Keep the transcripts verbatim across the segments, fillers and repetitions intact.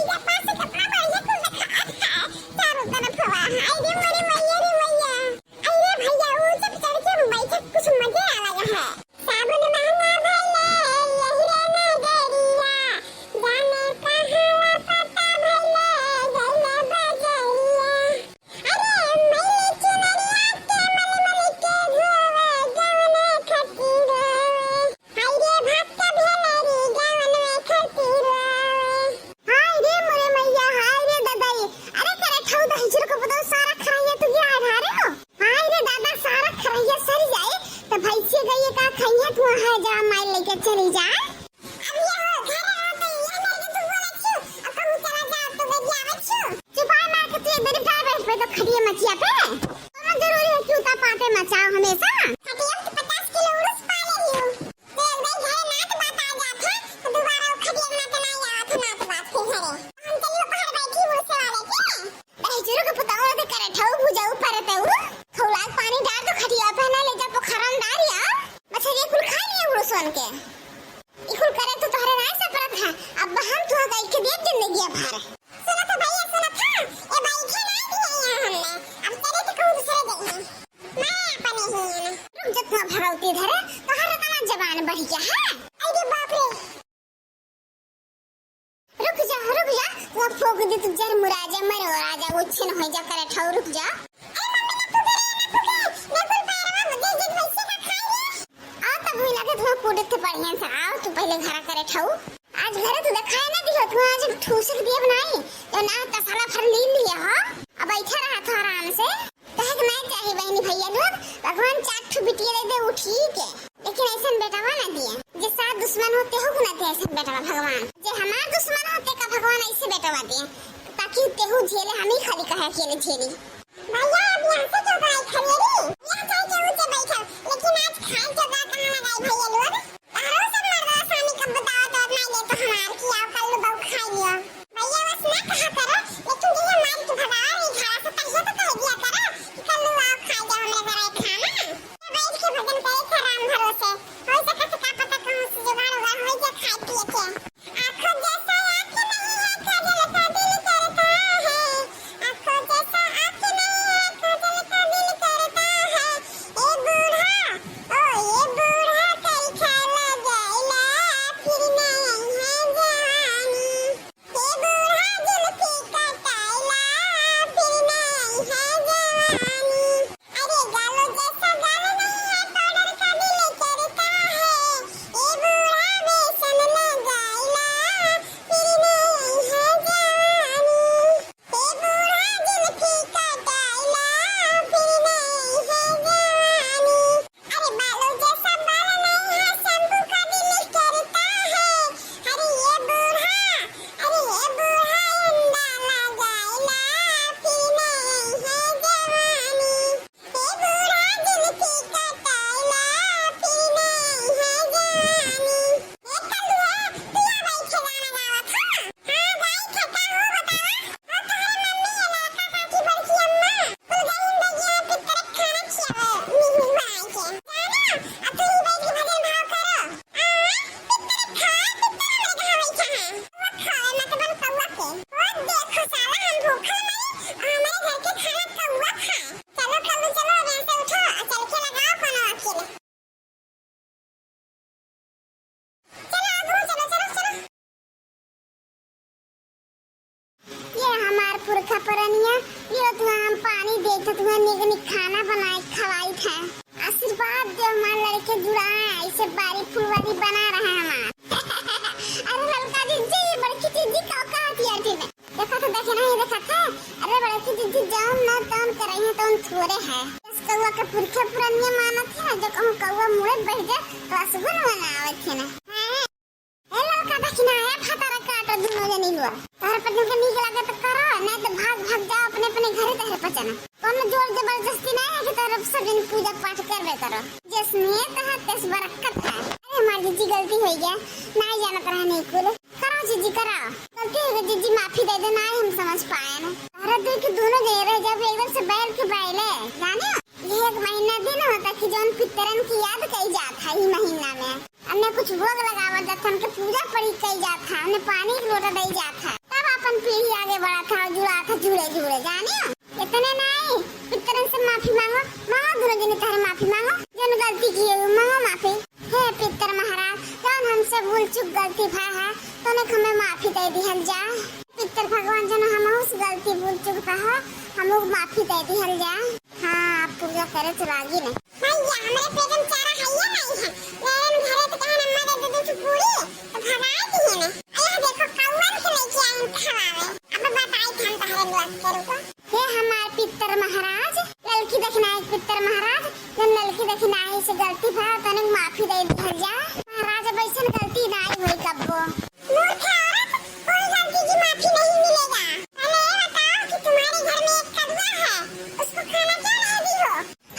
जब पास से कपड़ा बढ़िया कुल देखात है, चारों तरफ हवा। हाय रे मोरे मैया रे मैया। अरे भैया, ऊंच पे चढ़ के बैठे, कुछ मजे अलग है। साबुन महंगा भइले, यही रे नगरिया, जाने कहाँ लापता भइले, गइले बजरिया। अरे मैली चुनरिया के मल मल के धोवे, गवने खातिर रोवे। हाय रे भक्त भेलरी, गवने खातिर रोवे। हाय रे मोरे मैया, हाय रे ददाई। अरे करे ठऊ दहिजरू के पुतऊ, सारा खरहिया तू गिराए ढारे हो। हाय रे दादा, सारा खरहिया सर जाए, त भैंसिया गइया का खइया तू है जा माई लेके चली जाए। अब ये हो, घर रहो तो ये मेरे के तू बोला छू, अब कहूँ चला जाओ तो गरियावे छू। चुपाई मार के तू इधर उठा बैठ पे तो खटिया मचिया पे। कौनो जरूरी है कि उता पाते मचाओ हमेशा? खटिया तो पचास किलो उड़ूस पा ले रही हूँ। तो एक बार घरे नात बात आ जात है, तो दोबारा वो खटिया बना के ना आवत है नात बात फिर घरे। हम चलियो बाहर बैठी मुझसे वाले के। अरे चुरु के पुताऊ दे करे ठऊ भुजाऊ पर ते उ। खौलाक पानी डार दो खटिया पे ना ले जा पोखरा में डार या। मछरिया कुल खा लिए उड़ूसन के। ई कुल करे तो तोहरे नाय से परत है। अब हम तुहा गई के देख जिंदगी भर। सुनत है भैया, सुनत है। ए भाई, खे नाय दिया यहाँ हमने। अब चले तो कहूँ दूसरे गई हैं। मैं अपने ही है ना। रुक जा, तुहा भगवती धरे, तोहर इतना जबान बढ़ गया है। अरे बाप रे। रुक जा, रुक जा, तुहा फूक दी तो जर मुरा जा, मर और आ जा, वो छिन हो जा करे ठऊ, रुक जा। अरे मम्मी, ना फूके रे, ना फूके। मैं कुल पैरवा में दे दे भैंसे का खाई रे। आ तब हुई लगे तुहा कूदत थे बढ़िया से, आओ तू पहले घरा करे ठऊ। आज घरे तू देखाए ना दियो, तू आज ठूसक दिए बनाई, तो ना तसला भर ली लिया हो। अब बैठा रहा था आराम से। कहे के नाय चाही बहनी भैया लोग, भगवान चार ठो बिटिया दे दे, उ ठीक है, लेकिन ऐसन बेटवा ना दिए। जे साथ दुश्मन हो, तेहू के ना दे ऐसन बेटवा भगवान। जे हमार दुश्मन हो, तेका भगवान ऐसे बेटवा दिए, ताकि तेहू झेले, हम ही खाली कहे अकेले झेली। भैया, अब यहाँ से क्यों गाय खड़ी है रे? यहाँ जाए के ऊंचे बैठल, लेकिन आज खाए जोगा कहाँ लगाई भैया लोग? तहरो सब मर्दवा स्वामी कब दावत वावत नाई लेत हमार कि आओ कल्लू बहू खाई लियो। भैया बस ना कहा करो, लेकिन जहिया मार के भगावा रही घरा से तहिया तो कह दिया करो कि कल्लू आओ खाई जाओ हमरे घरे खाना। तो बैठ के भजन करे थे राम भरोसे, हो सके तो का पता कहूँ से जुगाड़ उगाड़ हो जाए खाए पिए के। आँखों जैसा आँख नहीं है काजल का दिल करता है, आँखों जैसा आँख नहीं है काजल का दिल करता है। ए बूढ़ा, ओ ए बूढ़ा, कई खाला गैला, फिर नहीं है जवानी। ए बूढ़ा, जुल्फी कटाइला, फिर नहीं है जवानी। अरे गालो जैसा गाल नहीं है, पाउडर का दिल करता है। ए बूढ़ा, बेसन लगाइला, फिर नहीं है जवानी। ए बूढ़ा जुल्फी कटाइला, फिर नहीं है जवानी। अरे बालों जैसा बाल नहीं है, शैम्पू का दिल करता है। अरे ये बूढ़ा, अरे ये बूढ़ा अंडा लगाइला, फिर नहीं है जवानी। ए बूढ़ा जुल्फी कटाइला, फिर नहीं है जवानी। ए कल्लुआ, तू आ बैठे गाना गावत हा? हाँ, गाई थे, का हो बतावा? और तोहरे मम्मी, ये लड़का, काकी, बड़की अम्मा, कुल गरीब बगिया में पितर खाना खियावे, मिहिन बनाई के। जाना, अब तू ही बैठ के भजन भाव करो। आ, पितर खा, पितर हमरे कहाँ बैठा है? कौआ खाए, मतबल कौआ के। ओ देखो साला, हम भूखल मरी, और हमारे घर के खाना कौआ खाए। चलो कल्लू, चलो, अब यहाँ से उठो और चल के लगाओ कोनो वकील। चलो, आगू चलो, चलो, चलो। ये हमार पुरखा पुरनिया, ये तुहा हम पानी देत, तुहा निक निक खाना बनाए खवाइत है। आशीर्वाद दे हमार लड़के जुड़ाए, ऐसे बारी फुलवारी बना रहे हमार। अरे ललका जीजी, बड़की जीजी, का कहत है? देखा तो देखे नहीं देखा था। अरे बड़की जीजी, जौन ना तौन करई है, तौन थोड़े है। बस कौआ के पुरखे पुरनिया मानत है, जो कहूँ कौआ मुड़े बैठ जाए, तो असगुन मनावत है ना। हैं? ए ललका दखिना, ए फतारा काटो दुनो जनी लोग। तोहर पचन के नीक लागे तो करो, नहीं तो भाग भाग जाओ अपने अपने घरे तोहर पचन। कोनो जोर जबरदस्ती नहीं है कि तोहर सब दिन पूजा पाठ करबे करो। जस नियत है, तस बरकत है। अरे हमार जीजी गलती हो गया, नहीं जानत रहे नहीं कुल। करो जीजी करो, गलती हो गई जीजी, माफी दे दे, नहीं हम समझ पाए ना। तोहरा दुई के दोनों जने रह जाबे एकदम से बैल के बैले, जाने? ये एक महीना दिन होता कि जौन पितरन की याद कई जात है ई महीना में। अन्य कुछ भोग लगावल जात है, उनके पूजा पड़ी कई जात है, उन्हें पानी के लोटा दई जात है, तब अपन खाओ जुड़ा था जुड़े जुड़े, जाने हो? इतने नहीं, पितरन से माफी मांगो, मांगो दोनों जने तहरे माफी मांगो, जौन गलती किए हो, मांगो माफी। हे पितर महाराज, जौन हमसे भूल चूक गलती भा है, तौने हमें माफी दे दिहल जा। पितर भगवान, जौन हमहू से गलती भूल चूक भा है, हमहू माफी दे दिहल जा। हाँ, अब पूजा करे तो लागी ना। भैया, हमरे पेट में चारा है या नहीं है? लेकिन घरे तो कहन अम्मा दे दे दू पूरी, तो भगाए दिए ना। अरे देखो, कौवन के लेके आइन खवावे। अब बताई हम तहरे लोग के रुको। हे हमार पितर महाराज, ललकी दखिनाही पितर महाराज, जौन ललकी दखिनाही से गलती भा, तनिक माफी दे दिहल जा। महाराज, अब ऐसन गलती नाई होई कब्बो। मूर्ख औरत, कोई गलती की माफी नहीं मिलेगा। पहले ये बताओ कि तुम्हारे घर में एक कलुआ है, उसको खाना क्यों नहीं दी हो?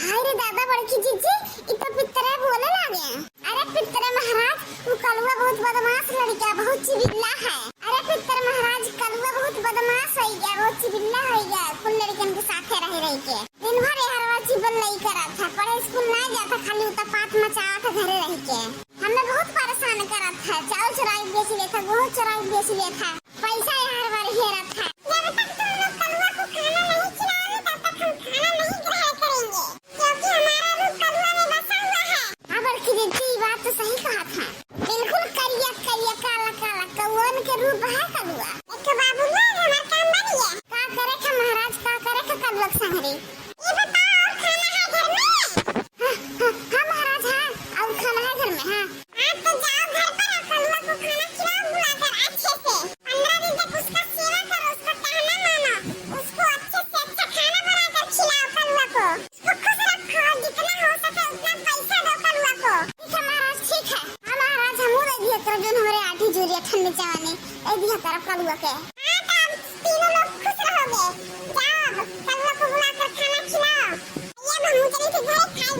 हाय रे दादा, बड़की जीजी, ई तो पितरे बोले लागे। अरे पितरे महाराज, वो कलुआ बहुत बदमाश लड़का, बहुत चिबिल्ला है। अरे पितर महाराज, कलुआ बहुत बदमाश होइगा, बहुत चिबिल्ला होइगा, कुल लड़कन के साथे रह रह के। दिन भर ये हरवा चिबल्लई करत है, पढ़े स्कूल ना जाता, खाली उतपात मचावत है घरे रह के। हमें बहुत परेशान करत है, चाउर चुराई बेच लेता, गोहूं चुराई बेच लेता, पैसा ये हरवा हेरत है। जब तक तुम लोग कलुआ को खाना नहीं खिलाओगे, तब तक हम खाना नहीं ग्रहण करेंगे, क्योंकि हमारा रूप कलुआ में बसा हुआ है। हाँ बड़की जीजी, ई बात तो सही कहत है। बिल्कुल करिया करिया, काला काला, कौवन के रूप है कलुआ। एक बाबू लोग, हमार काम बन गया। का करे थे महाराज, का करे थे कलुआ के संगरी? ये बताओ, और खाना है घर में? हाँ, हाँ, हाँ महाराज, हाँ, और खाना है घर में, हाँ। आप तो जाओ घर पर और कलुआ को खाना खिलाओ बुलाकर अच्छे से। पन्द्रह दिन तक उसका सेवा करो, उसका कहना मानो, उसको अच्छे से अच्छा खाना बनाकर खिलाओ कलुआ को। उसको खुश रखो, जितना हो सके उतना पैसा दो कलुआ को। ठीक है महाराज, ठीक है। हाँ महाराज, हमहू दे दिया करब जौन हमरे आठी झुरिया ठन्नी चवानी, दे दिया करब कलुआ के। हाँ, तो अब तीनों लोग खुश रहोगे। जाओ, अब कलुआ को बुलाकर खाना खिलाओ। ये अब हमहू चली थी घरे खाई